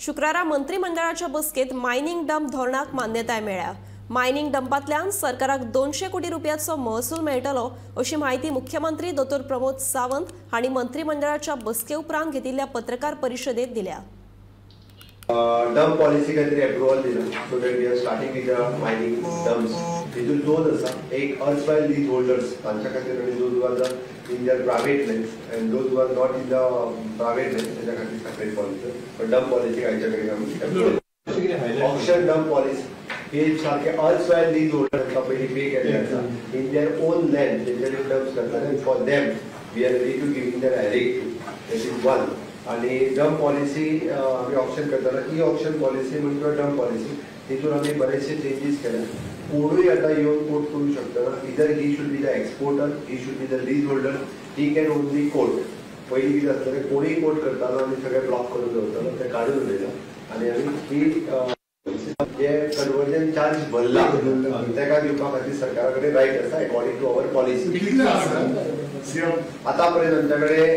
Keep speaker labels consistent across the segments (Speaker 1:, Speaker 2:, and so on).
Speaker 1: शुक्रारा मंत्रिमंडळाच्या बसकेत मायनिंग डंप धोरणाक मान्यताय मेळ्ळ्या. मायनिंग डंपांतल्यान सरकाराक 200 कोटी रुपयाचो महसूल मेळटलो अशी म्हायती मुख्यमंत्री दोतोर प्रमोद सावंत हांणी मंत्रिमंडळाच्या बसके उपरांत घेतिल्ल्या पत्रकार परिशदेत दिल्या.
Speaker 2: डंप पॉलिसी खातीर एप्रुवल दिला, so that we are starting with the mining dumps. हितून दोन आसा, एक अर्थ लीज होल्डर्स तांच्या खातीर आनी those who are the in their private lands and those who are not in the private lands त्याच्या खातीर सेपरेट पॉलिसी. पण डंप पॉलिसी आयच्या कडेन आमी ऑक्शन डंप पॉलिसी हे सारखे अर्थ लीज होल्डर तांकां पयलीं पे केल्ले आसा इन their own land तेंच्यानी डम्प्स करता. For them we are ready to giving their direct to, that is one. आणि डंप पॉलिसी आमी ऑप्शन करताना ई ऑप्शन पॉलिसी म्हणून किंवा डंप पॉलिसी तितून आमी बरेचसे चेंजीस केले. कोणूय आतां येवन कोट करूं शकता. Either he should be the exporter, he should be the lease holder, he can only quote. पयलीं कितें आसतलें, कोणूय कोट करतालो आनी सगळें ब्लॉक करून दवरतालो, तें काडून उडयलां. आनी आमी ही जे कन्वर्जन चार्ज भरला तेका दिवपा खातीर सरकारा कडेन रायट आसा अकॉर्डिंग टू our policy. आतां पर्यंत आमच्या कडेन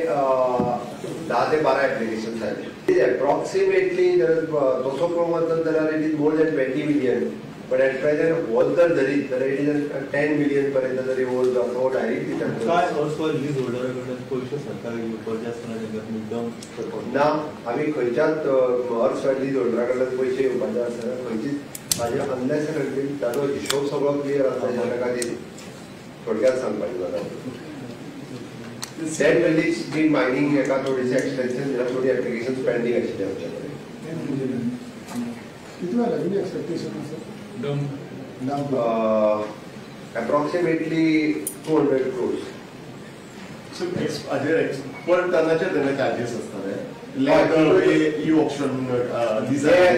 Speaker 2: 10 ते 12 एप्लिकेशन आयले. एप्रॉक्सिमेटली जर तसो पळोवंक वचत जाल्यार it is more than 20 million, but at present हो जर धरीत जाल्यार it is 10 million पर्यंत जरी हो जाता डायरेक्ट दिता.
Speaker 3: काय लीज होल्डरा कडल्यान पयशे सरकार घेवपाचे आसतना तांकां डंप
Speaker 2: ना, आमी खंयच्याच अर्थ लीज होल्डरा कडल्यान पयशे घेवपाचे आसना खंयचीच. म्हाजे अनलेस ताजो हिशोब सगळो क्लियर आसता ताका खातीर थोडक्यात सांगपाचें जाल्यार सेंट रिलीज बी मायनिंग एका थोडीशी एक्सटेन्शन दिला, थोडी एप्लिकेशन पेंडींग आशिल्ली आमच्या कडेन.
Speaker 4: कितलो रेवेन्यू एक्सपेक्टेशन आसा?
Speaker 2: Approximately 200 crores.
Speaker 5: सो पर टनाचे तेन्ना चार्जेस आसतले. E auction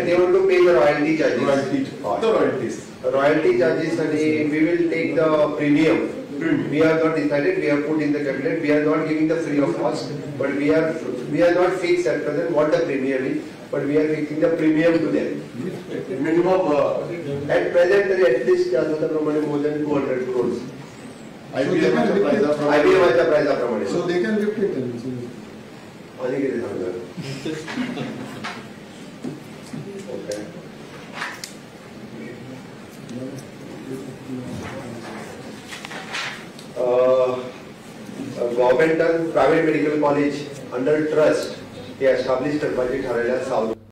Speaker 2: they want to pay the royalty charges.
Speaker 5: Royalties
Speaker 2: royalty charges आणि we will take the premium. We have not decided, we have put in the cabinet, we are not giving the free of cost, but we are not fixed at present what the premium is, but we are fixing the premium to them.
Speaker 5: Minimum
Speaker 2: at present at least आता प्रमाणे more than 200 crores. IBM च्या price प्रमाणे.
Speaker 4: So they can lift it.
Speaker 2: आणि किती सांगणार? Okay. गव्हर्मेंटान private medical college under trust हे establish करपाचें थारायल्या south.